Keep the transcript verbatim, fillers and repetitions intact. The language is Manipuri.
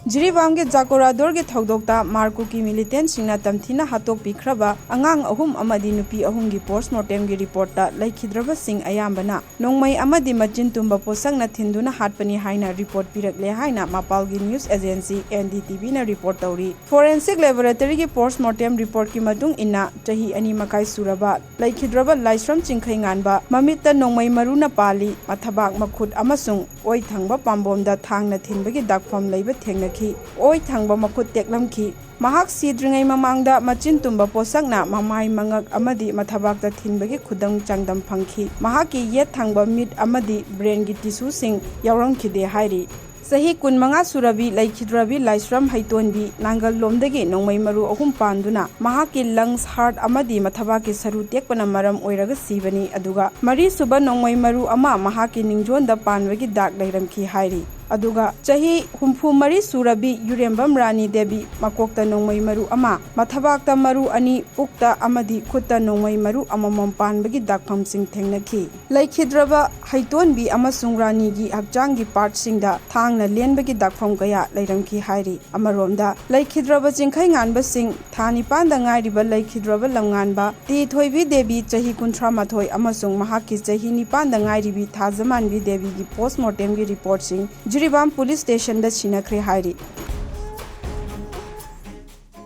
ꯖꯤꯔꯤꯕꯥꯝꯒꯤ ꯖꯥꯀꯣꯔꯥꯗꯣꯔꯒꯤ ꯊꯧꯗꯣꯛꯇ ꯃꯥꯔ ꯀꯨꯀꯤ ꯃꯤꯂꯤꯇꯦꯟꯁꯤꯡꯅ ꯇꯝꯊꯤꯅ ꯍꯥꯠꯇꯣꯛꯄꯤꯈ꯭ꯔꯕ ꯑꯉꯥꯡ ꯑꯍꯨꯝ ꯑꯃꯗꯤ ꯅꯨꯄꯤ ꯑꯍꯨꯝꯒꯤ ꯄꯣꯁꯃꯣꯔꯇꯦꯝꯒꯤ ꯔꯤꯄꯣꯔꯠꯇ ꯂꯩꯈꯤꯗ꯭ꯔꯕꯁꯤꯡ ꯑꯌꯥꯝꯕꯅ ꯅꯣꯡꯃꯩ ꯑꯃꯗꯤ ꯃꯆꯤꯟ ꯇꯨꯝꯕ ꯄꯣꯠꯁꯛꯅ ꯊꯤꯟꯗꯨꯅ ꯍꯥꯠꯄꯅꯤ ꯍꯥꯏꯅ ꯔꯤꯄꯣꯔꯠ ꯄꯤꯔꯛꯂꯦ ꯍꯥꯏꯅ ꯃꯄꯥꯜꯒꯤ news agency N D T ꯚꯤꯅ ꯔꯤꯄꯣꯔꯠ ꯇꯧꯔꯤ꯫ ꯐꯣꯔꯦꯟꯁꯤꯛ ꯂꯦꯕꯣꯔꯦꯇꯔꯤꯒꯤ ꯄꯣꯁꯃꯣꯔꯇꯦꯝ ꯔꯤꯄꯣꯔꯠꯀꯤ ꯃꯇꯨꯡ ꯏꯟꯅ ꯆꯍꯤ ꯑꯅꯤ ꯃꯈꯥꯏ ꯁꯨꯔꯕ ꯂꯩꯈꯤꯗ꯭ꯔꯕ ꯂꯥꯏꯁ꯭ꯔꯝ ꯆꯤꯡꯈꯩꯉꯥꯟꯕ ꯃꯃꯤꯠꯇ ꯅꯣꯡꯃꯩ ꯃꯔꯨꯅ ꯄꯥꯜꯂꯤ, ꯃꯊꯕꯥꯛ, ꯃꯈꯨꯠ ꯑꯃꯁꯨꯡ ꯑꯣꯏ ꯊꯪꯕ ꯄꯥꯝꯕꯣꯝꯗ ꯊꯥꯡꯅ ꯊꯤꯟꯕꯒꯤ ꯗꯥꯛꯐꯝ ꯂꯩꯕ ꯊꯦꯡꯅꯈꯤ꯫ ꯑꯣꯏ ꯊꯪꯕ ꯃꯈꯨꯠ ꯇꯦꯛꯂꯝꯈꯤ꯫ ꯃꯍꯥꯛ ꯁꯤꯗ꯭ꯔꯤꯉꯩ ꯃꯃꯥꯡꯗ ꯃꯆꯤꯟ ꯇꯨꯝꯕ ꯄꯣꯠꯁꯛꯅ ꯃꯃꯥꯏ, ꯃꯉꯛ ꯑꯃꯗꯤ ꯃꯊꯕꯥꯛꯇ ꯊꯤꯟꯕꯒꯤ ꯈꯨꯗꯝ ꯆꯥꯡꯗꯝ ꯐꯪꯈꯤ꯫ ꯃꯍꯥꯛꯀꯤ ꯌꯦꯠ ꯊꯪꯕ ꯃꯤꯠ ꯑꯃꯗꯤ ꯕ꯭ꯔꯦꯟꯒꯤ ꯇꯤꯁꯨꯁꯤꯡ ꯌꯥꯎꯔꯝꯈꯤꯗꯦ ꯍꯥꯏꯔꯤ꯫ ꯆꯍꯤ ꯀꯨꯟꯃꯉꯥ ꯁꯨꯔꯕꯤ ꯂꯩꯈꯤꯗ꯭ꯔꯕꯤ ꯂꯥꯏꯁ꯭ꯔꯝ ꯍꯩꯇꯣꯟꯕꯤ ꯅꯥꯡꯒꯜ ꯂꯣꯝꯗꯒꯤ ꯅꯣꯡꯃꯩ ꯃꯔꯨ ꯑꯍꯨꯝ ꯄꯥꯟꯗꯨꯅ ꯃꯍꯥꯛꯀꯤ ꯂꯪꯁ, ꯍꯥꯔꯠ ꯑꯃꯗꯤ ꯃꯊꯕꯥꯛꯀꯤ ꯁꯔꯨ ꯇꯦꯛꯄꯅ ꯃꯔꯝ ꯑꯣꯏꯔꯒ ꯁꯤꯕꯅꯤ꯫ ꯑꯗꯨꯒ ꯃꯔꯤꯁꯨꯕ ꯅꯣꯡꯃꯩ ꯃꯔꯨ ꯑꯃ ꯃꯍꯥꯛꯀꯤ ꯅꯤꯡꯖꯣꯟꯗ ꯄꯥꯟꯕꯒꯤ ꯗꯥꯛ ꯂꯩꯔꯝꯈꯤ ꯍꯥꯏꯔꯤ꯫ ꯑꯗꯨꯒ ꯆꯍꯤ ꯍꯨꯝꯐꯨ ꯃꯔꯤ ꯁꯨꯔꯕꯤ ꯌꯨꯔꯦꯝꯕꯝ ꯔꯥꯅꯤ ꯗꯦꯕꯤ ꯃꯀꯣꯛꯇ ꯅꯣꯡꯃꯩ ꯃꯔꯨ ꯑꯃ, ꯃꯊꯕꯥꯛꯇ ꯃꯔꯨ ꯑꯅꯤ, ꯄꯨꯛꯇ ꯑꯃꯗꯤ ꯈꯨꯠꯇ ꯅꯣꯡꯃꯩ ꯃꯔꯨ ꯑꯃꯃꯝ ꯄꯥꯟꯕꯒꯤ ꯗꯥꯛꯐꯝꯁꯤꯡ ꯊꯦꯡꯅꯈꯤ꯫ ꯂꯩꯈꯤꯗ꯭ꯔꯕ ꯍꯩꯇꯣꯟꯕꯤ ꯑꯃꯁꯨꯡ ꯔꯥꯅꯤꯒꯤ ꯍꯛꯆꯥꯡꯒꯤ ꯄꯥꯔꯠꯁꯤꯡꯗ ꯊꯥꯡꯅ ꯂꯦꯟꯕꯒꯤ ꯗꯥꯛꯐꯝ ꯀꯌꯥ ꯂꯩꯔꯝꯈꯤ ꯍꯥꯏꯔꯤ꯫ ꯑꯃꯔꯣꯝꯗ ꯂꯩꯈꯤꯗ꯭ꯔꯕ ꯆꯤꯡꯈꯩꯉꯥꯟꯕꯁꯤꯡ ꯊꯥ ꯅꯤꯄꯥꯟꯗ ꯉꯥꯏꯔꯤꯕ ꯂꯩꯈꯤꯗ꯭ꯔꯕ ꯂꯝꯉꯥꯟꯕ ꯇꯤ ꯊꯣꯏꯕꯤ ꯗꯦꯕꯤ ꯆꯍꯤ ꯀꯨꯟꯊ꯭ꯔꯥ ꯃꯥꯊꯣꯏ ꯑꯃꯁꯨꯡ ꯃꯍꯥꯛꯀꯤ ꯆꯍꯤ ꯅꯤꯄꯥꯟꯗ ꯉꯥꯏꯔꯤꯕꯤ ꯊꯥꯖꯃꯥꯟꯕꯤ ꯗꯦꯕꯤꯒꯤ ꯄꯣꯁꯃꯣꯔꯇꯦꯝꯒꯤ ꯔꯤꯄꯣꯔꯠꯁꯤꯡ ꯖꯤꯔꯤꯕꯥꯝ ꯄꯨꯂꯤꯁ ꯁ꯭ꯇꯦꯁꯟꯗ ꯁꯤꯟꯅꯈ꯭ꯔꯦ ꯍꯥꯏꯔꯤ꯫